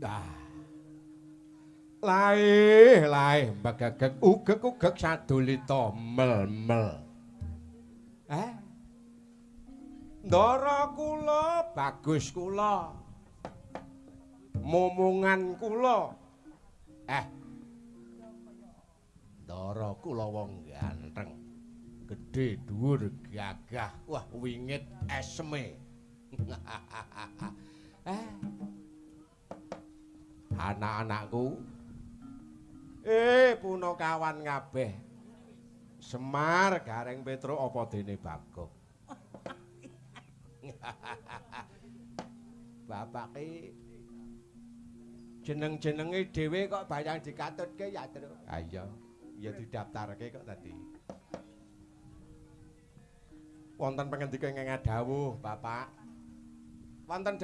Ah. Laeh, laeh mbegegeg ugeg-ugeg sadulita mel-mel. Eh? Ndara kula bagus kula. Momongan kula. Eh. Ndara kula wong ganteng. Gedhe dhuwur gagah, wah wingit eseme. Eh. Anak-anakku. Punakawan kabeh. Semar Gareng Petruk apa dene Bagong. Bapak ki jeneng-jenenge dhewe kok bayang dikatutke ya, Tru. Ha iya, ya didaftarke kok tadi. Wonten pangendika ingkang dawuh, Bapak. Wonten